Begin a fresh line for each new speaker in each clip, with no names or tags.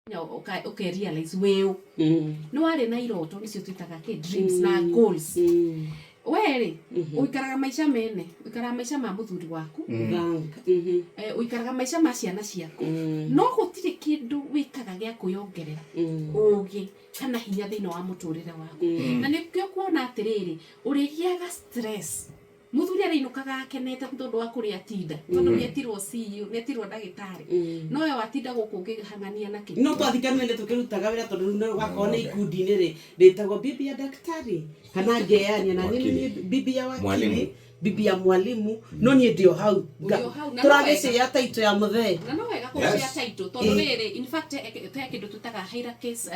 Ũke realize wĩũ nĩ warĩ na iroto, nĩcio twĩtaga kĩ dreams na goals. We rĩ, ũikaraga maica mene, ũikaraga maica ma mũthuri waku,
Thank.
Ũikaraga maica ma ciana ciaku, no gũtirĩ kĩndũ wĩkaga gĩa kwĩongerera ũgĩ kana hinya thĩinĩ wa mũtũrĩre waku. Na nĩkĩo kuona atĩrĩrĩ, ũrĩgĩaga stress. Mũthuri arĩinũkaga akenete nĩ tondũ wa kũrĩa atinda, tondũ nĩ etirwo CU, nĩ etirwo ndagĩtarĩ, no we watinda gũkũ ũkĩhang'ania na kĩ.
No twathikanire nĩ tũkĩrutaga wĩra, tondũ rĩu nĩ wakorwo nĩ ikundi-inĩ rĩ, rĩtagwo bibi ya daktari, kana ngeyania na niĩ nĩ niĩ bibi ya wakili.
Mwalimu.
Bibi ya mwalimu, no niĩ ndĩ o hau.
Ũrĩ o hau, na no
Tũragĩcĩa taito ya mũthee.
Na no wega kũgĩa title, tondũ rĩrĩ, in fact he kĩndũ twĩtaga hierarchies,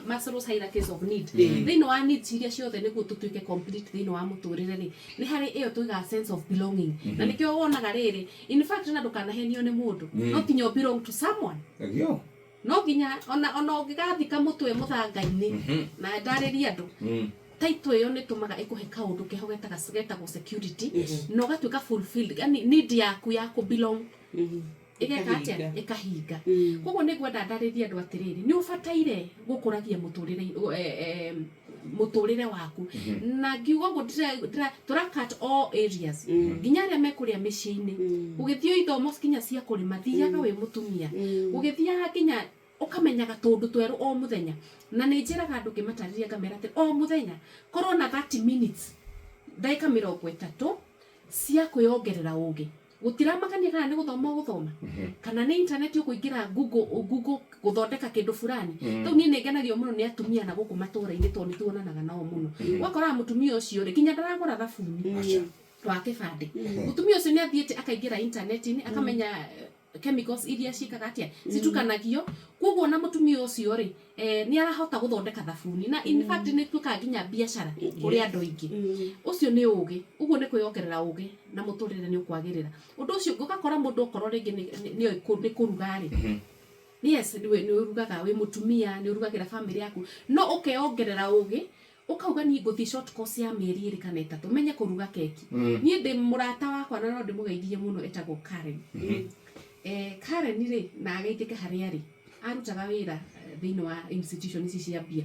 Maslow's hierarchies of need. Thĩinĩ wa needs iria ciothe nĩguo tũtuĩke complete thĩinĩ wa mũtũrĩre rĩ, nĩ harĩ ĩyo tuigaga sense of belonging. Na nĩkĩo wonaga rĩrĩ, in fact na ndũkanahenio nĩ mũndũ, no nginya ũ belong to someone.
Nĩguo.
No nginya ona ũngĩgathika mũtwe mũthanga-inĩ na ndarĩrie andũ, title ĩyo nĩ ĩtũmaga ĩkũhe kaũndũ keho getagwo security, na ũgatuĩka fulfilled, yani need yaku ya kũ belong ĩgeka atĩa?
Ĩkahinga.
Ĩkahinga. Koguo nĩ ngwenda ndarĩrie andũ atĩrĩrĩ, nĩ ũbataire gũkũragia mũtũrĩre waku. Na ngiuga ũguo, tũra cut all areas, nginya arĩa mekũrĩa mĩciĩ-inĩ, ũgĩthiĩ ithomo nginya cia kũrĩma, thiaga wĩ mũtumia, ũgĩthiaga nginya ũkamenyaga tũndũ twerũ o mũthenya. Na nĩ njĩraga andũ ngĩmatarĩria, ngamera atĩ o mũthenya korwo na 30 minutes, ndagĩka 30 cia kwĩongerera ũgĩ. Gũtiramakania kana nĩ gũthoma ũgũthoma, kana nĩ internet ũkũingĩra Google gũthondeka kĩndũ fulani. Rĩu niĩ nĩ ngenagio mũno nĩ atumia na gũkũ matũra-inĩ, tondũ nĩ tuonanaga nao mũno. Ũgakoraga mũtumia ũcio rĩ, nginya ndaragũra thabuni
Aca.
wa kĩbandĩ, mũtumia ũcio nĩ athiĩte akaingĩra internet-inĩ, akamenya chemicals iria ciĩkaga atĩa, citukanagio. Koguo na mũtumia ũcio rĩ, nĩ arahota gũthondeka thabuni, na in fact nĩ ituĩkaga nginya biacara kũrĩ andũ aingĩ. Ũcio nĩ ũgĩ, ũguo nĩ kwĩongerera ũgĩ na mũtũrĩre nĩ ũkwagĩrĩra. Ũndũ ũcio ũngĩ, ũgakora mũndũ okorwo rĩngĩ nĩ nĩ kũruga rĩ, yes, nĩ ũrugaga wĩ mũtumia, nĩ ũrugagĩra family yaku, no ũkeongerera ũgĩ, ũkauga niĩ ngũthiĩ short course ya mĩeri 2 kana 3, menye kũruga keki. Niĩ ndĩ mũrata wakwa, na no ndĩmũgeithie mũno, etagwo Karen. Karen rĩ, na ageithĩke harĩa arĩ, arutaga wĩra thĩinĩ wa institution ici cia mbia,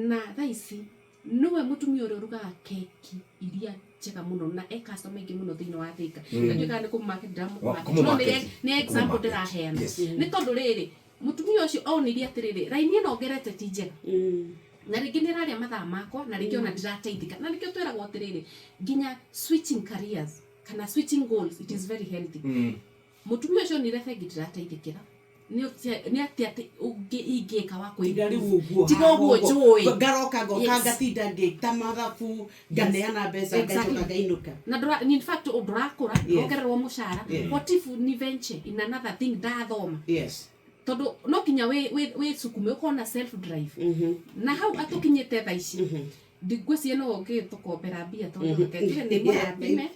na thaa ici nĩwe mũtumia ũrĩa ũrugaga keki iria njega mũno, na e customer aingĩ mũno thĩinĩ wa Thika. Na ndiũĩ kana nĩ kũmũmarket ndĩramũmarket, no
Kũmũmarket.
nĩ example
Kũmũmarket.
ndĩraheana. Nĩ tondũ rĩrĩ, mũtumia ũcio onire atĩrĩrĩ, raini ĩno ngerete ti njega, na rĩngĩ nĩ ĩrarĩa mathaa makwa, na rĩngĩ ona ndirateithĩka. Na nĩkĩo twĩragwo atĩrĩrĩ, nginya switching careers kana switching goals, it is very healthy. Mũtumia ũcio onire bengi ndirateithĩkĩra, nĩ atĩa atĩ ũngĩ ingĩka wa
Tiga rĩu ũguo.
Tiga ũguo njũĩ.
Ngaroka ngoka, ngatinda ngĩta mathabu, nganeana mbeca, ngacoka ngainũka.
Na ndũra, in fact ndũrakũra, wongererwo mũcara. What if ni venture in another thing ndathoma? Tondũ no nginya wĩ cukume, ũkorwo na self drive. Na hau atũkinyĩte thaa ici, ngwĩciria no ũngĩtũkombera mbia, tondũ reke njuge nĩ mũrathime.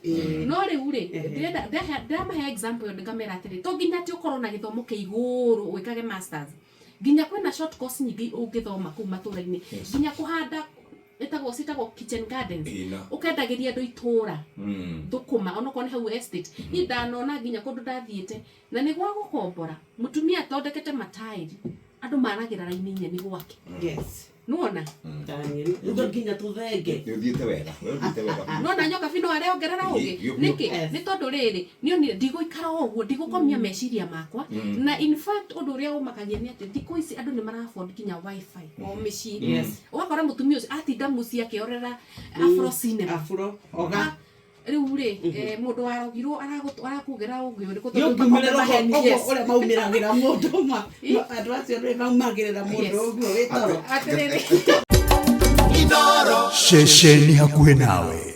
No rĩu rĩ, ndĩrenda ndĩramahe example ĩyo, ngamera atĩrĩ, to nginya atĩ ũkorwo na gĩthomo kĩa igũrũ wĩkage masters. Nginya kwĩna short course nyingĩ ũngĩthoma kũu matũra-inĩ, nginya kũhanda, ĩtagwo citagwo kitchen gardens. Ũkendagĩria andũ itũra thũkũma, onokorwo nĩ hau estate. Niĩ ndanona nginya kũndũ ndathiĩte na nĩ gwa gũkombora, mũtumia athondekete mataĩri, andũ maragĩra raini nyeni gwake. Nĩwona?
Daniel, rĩu nginya tũthenge.
Nĩ ũthiĩte wega. We ũthiĩte wega.
Nona nyoka bino areongerera ũgĩ.
Biũ, biũ.
Nĩkĩ?
Yes.
Nĩ tondũ rĩrĩ, nĩonire ndigũikara o ũguo, ndigũkomia meciria makwa. Na in fact ũndũ ũrĩa ũmakagia nĩ atĩ thikũ ici andũ nĩ mara afford nginya WiFi o mĩciĩ. Ũgakora mũtumia ũcio atinda mũciĩ akĩorera afro cinema.
Afro oga.
Ah, rĩu rĩ, mũndũ warogirwo arakuongerera ũgĩ ũrĩkũ?
Nĩ
Tondũ
ũngiumĩrĩra
maheni,
ũguo
yes.
ũrĩa maumĩragĩra mũndũ andũ acio nĩ maumagĩrĩra mũndũ ũguo wĩ toro.
Atĩrĩrĩ.
Ceceni hakuhĩ nawe.